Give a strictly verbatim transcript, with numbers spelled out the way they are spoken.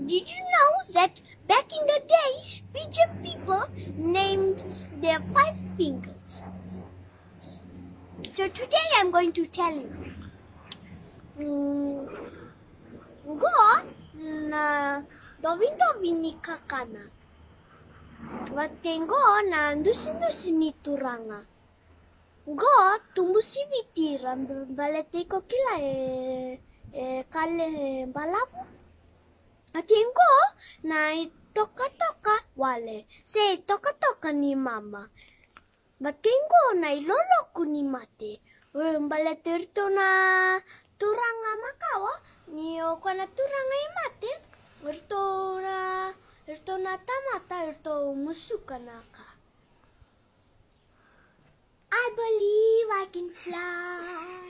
Did you know that back in the days, Fijian people named their five fingers? So today I'm going to tell you. Mm, qo na dovidovi ni kakana. Vata kei qo na dusidusi ni turaga. Qo tubu siviti ra baleta iko kila e, e kale balavu. Vata kei qo na itokatoka wale se itokatoka ni mama. Vata kei qo na iloloku ni mate. E baleta iratou na turaga makawa, ni o koya na turaga i mate, iratou na, iratou na tamata, iratou musuka na ka. I believe I can fly.